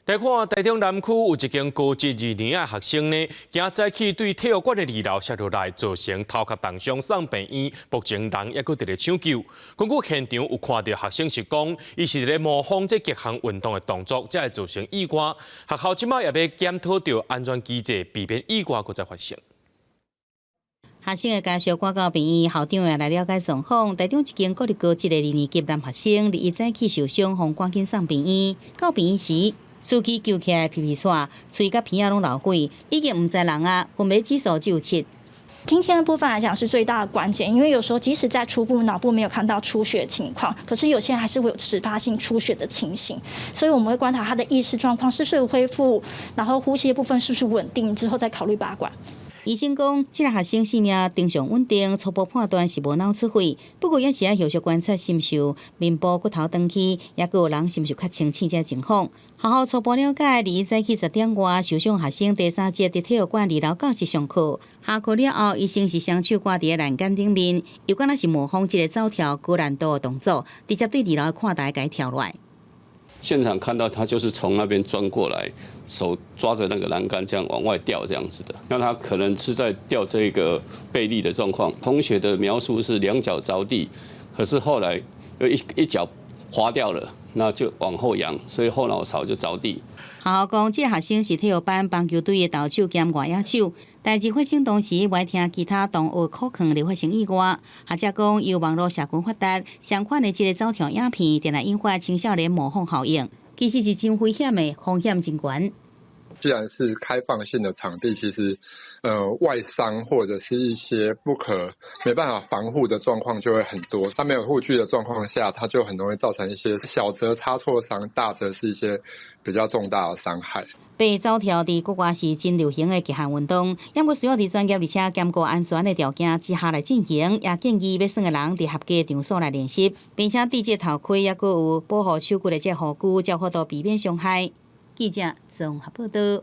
來看台中南區有一間高職二年的學生呢，今早起對體育館的二樓摔落來，造成頭殼重傷送病院，目前人猶閣佇咧搶救。根據現場有看著學生是講，伊是佇咧模仿這極限運動的動作，才會造成意外。學校這擺也欲檢討著安全機制，避免意外閣再發生。學生的家屬趕到病院，校長也來了解狀況。台中一間國立高職的二年級男學生，二一早起受傷，予趕緊送病院。到病院時，司機救起來皮皮剉，喙佮鼻仔攏流血，已經毋知人啊，昏迷指數只有7。今天的部分來講是最大的關鍵，因為有時候即使在初步腦部沒有看到出血情況，可是有些人還是會有遲發性出血的情形，所以我們會觀察他的意識狀況是不是有恢復，然後呼吸的部分是不是穩定，之後再考慮拔管。醫生講，這个學生生命徵象穩定，初步判斷是無腦出血，不過也是愛後續觀察是毋是有面部骨頭斷去，猶閣有人是毋是較清醒這情況。學校初步了解，二一早起10點外，受傷學生第三節佇體育館二樓教室上課，下課了後，伊先是雙手掛佇欄杆頂面，又敢若是模仿這个走跳高難度的動作，直接對二樓的看台共跳落來。現場看到他就是從那邊鑽過來，手抓着那個欄杆這樣往外掉這樣子的。那他可能是在吊這個背力的狀況。同學的描述是兩腳着地，可是後來又一腳滑掉了，那就往後仰，所以後腦勺就着地。學校講，這个學生是體育班棒球隊的投手兼外野手。代誌發生當時，袂聽其他同學苦勸而發生意外。學者講，由網路社群發達，相款的這个走跳影片，定來引發青少年模仿效應，其實是真危險的，風險真懸。既然是開放性的場地，其實，外傷或者是一些不可沒辦法防護的狀況就會很多。它沒有護具的狀況下，它就很容易造成一些小則擦挫傷，大則是一些比較重大的傷害。爬走跳佇國外是真流行的極限運動，猶閣需要佇專業而且兼顧安全的條件之下來進行，也建議欲耍的人佇合格場所來練習，並且戴這頭盔，猶閣有保護手骨的這護具，才有法度避免傷害。記者綜合報道。